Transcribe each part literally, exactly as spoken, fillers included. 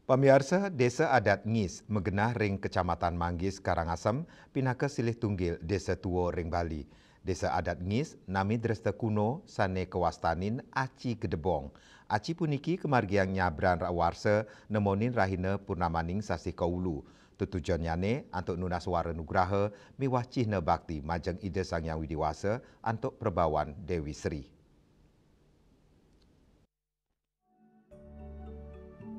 Pamiarsa, Desa Adat Ngis magenah ring Kecamatan Manggis, Karangasem, pinaka silih tunggil desa tua ring Bali. Desa Adat Ngis nami dresta kuno sane kawastanin Aci Gedebong. Aci puniki kamargiang nyabran ra-, warsa nemonin rahina purnamaning sasih Kaulu. Tetujonnyane antuk nunas wara nugraha miwah cihna bakti majeng Ida Sang Hyang Widi Wasa antuk prabawan Dewi Sri.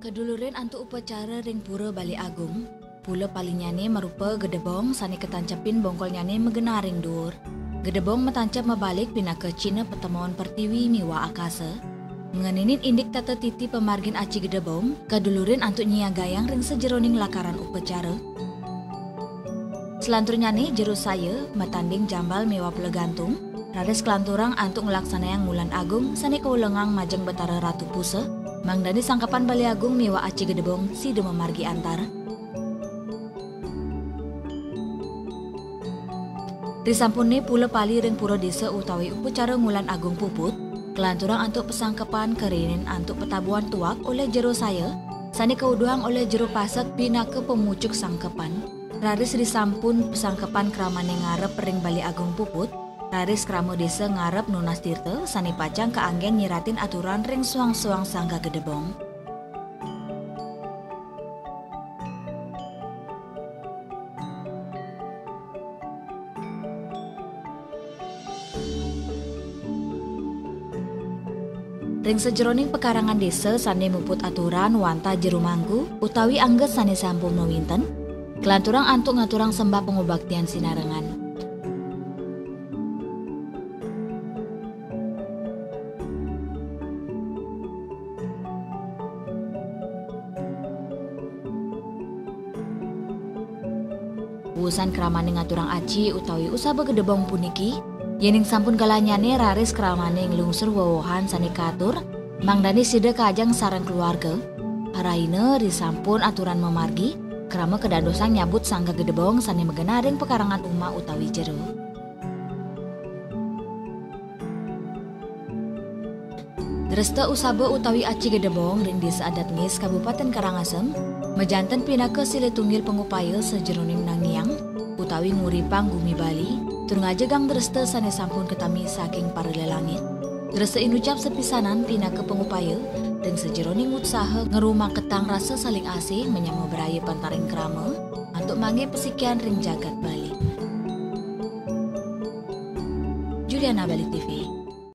Kadulurin antuk upacara ring Pura Bali Agung, pula palinyane marupa gedebong sane katancapin bongkolnyane magenah ring duur. Gedebong matancap mabalik pinaka cihna patemon pertiwi miwah akasa. Ngeninin indik tata titi pamargin Aci Gedebong, kadulurin antuk nyiagayang ring sajeroning lakaran upacara. Selanturnyane jero saya, matanding jambal miwah pelegantung, raris kalanturang antuk nglaksanayang ngulan agung sane kaulengang majeng Betara Ratu Pusa, mangdane sangkepan Bali Agung miwah Aci Gedebong sida mamargi antar. Risampune pula pali ring pura desa utawi upacara ngulan agung puput, kalanturang antuk pasangkepan karinin antuk patabuhan tuak olih jero saya, sane kauduhang olih jero pasek pinaka pamucuk sangkepan. Raris risampun pasangkepan kramane ngarep ring Bali Agung puput, raris krama desa ngarep nunas tirta sane pacang kaanggen nyiratin aturan ring suang-suang Sangga Gedebong. Ring sajeroning pekarangan desa sane muput aturan wantah jero mangku utawi angga sane sampun mawinten, kalanturang antuk ngaturang sembah pangubaktian sinarengan. Wusan kramane ngaturang aci utawi usaba gedebong puniki, yening sampun galahnyane raris kramane nglungsur wewohan sane katur, mangdane sida kajeng sareng keluarga. Rahina risampun aturan mamargi, krama kadandosang nyabut Sangga Gedebong sane magenah ring pekarangan umah utawi jero. Dresta usaba utawi aci gedebong ring Desa Adat Ngis, Kabupaten Karangasem, majanten pinaka silih tunggil pangupaya sajeroning nangiang utawi nguripang gumi Bali, tur ngajegang dresta sane sampun katami saking para lelangit. Dresta inucap sapisanan pinaka pangupaya ring sajeroning utsaha ngrumaketang rasa saling asih manyama braya pantaring krama, antuk manggihin pasikian ring jagat Bali. Juliana, Bali T V.